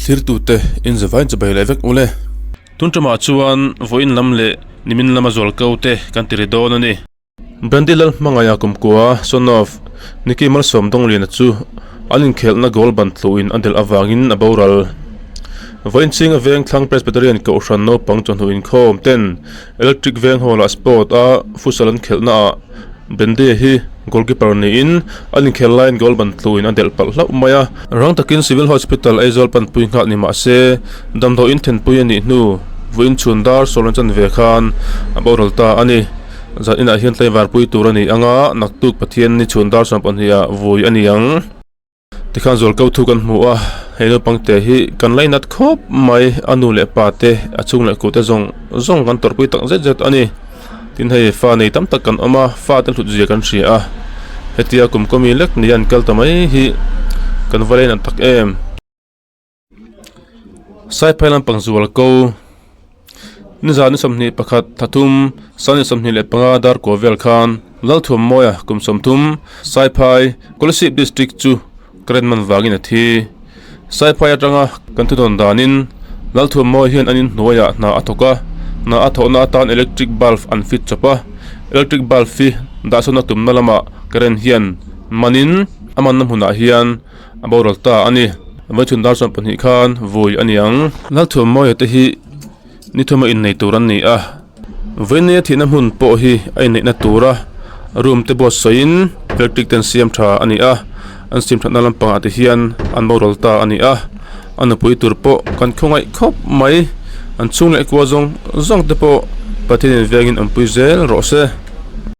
Thlirtute inzavain chibai leh vek ule. Tun ṭamah chuan vawiin lam leh nimin lama zualko te kan ti ri dawn a ni. Brandy Lalhmangaia kumkua, son of Nicky Malsawm Dawngliana chu an inkhelhna goal ban tluhin a delh avangin a boral. Vawiin chhinga veng thlang Presbyterian Kohhran naupang chawhnu inkhawm ten Electric veng hall ah sport a futsal an khelhna ah Brandy hi goalkeeper niin an inkhel laiin goal ban tluhin a delh palh hlauh mai a. Rang takin Civil Hospital Aizawl panpui nghal ni mah se damdawiin thenpui a nih hnu vawiin chhun dar sawlna chanve khan a boral ta a ni. Zan inah hian tlaivar pui tur a ni ang a, naktuk Pathian ni chhun dar 12 ah vui a ni ang. Tikhan zualko thu kan hmu a, hei naupang te hi kan lainat khawp mai, a nu leh pa te, a chhung leh kute zawng zawng kan tawrhpui tak zet zet a ni. Tin hei fa nei tam tak kan awm a, fa te hlut zia kan hria a, hetia kum kawmi lek ni an kal ta mai hi kan va lainat tak em. Saiphai lampang zual ko nizan ni 21 thathum sani 25 dar kaw vel khan Lalthuammawia kum 30 Saiphai Kolasib District chu current man vangin a thi. Saiphai atanga kan thudawn danin Lalthuammawia hian an inhnuaiah hna a thawk a, hna a thawhna atan electric bulb an fit chawp a, electric bulb hi dahsawn a tumna lamah current hian manin a manna hmunah hian A boral ta a ni. Vawichhun dar 12 khan vui a ni ang. Lalthuammawia te hi ni thuma innei tur an ni a. Vawinia thihna hmun pawh hi a inneihna tura room te buatsawiin electric te an siam tha a ni a. An siam thatna lampangah te hian an boral ta a ni a. A nupui tur pawh kan khawngaih khawp mai. An chhung leh kua zawng zawng te pawh Pathianin vengin awmpui zel rawh se.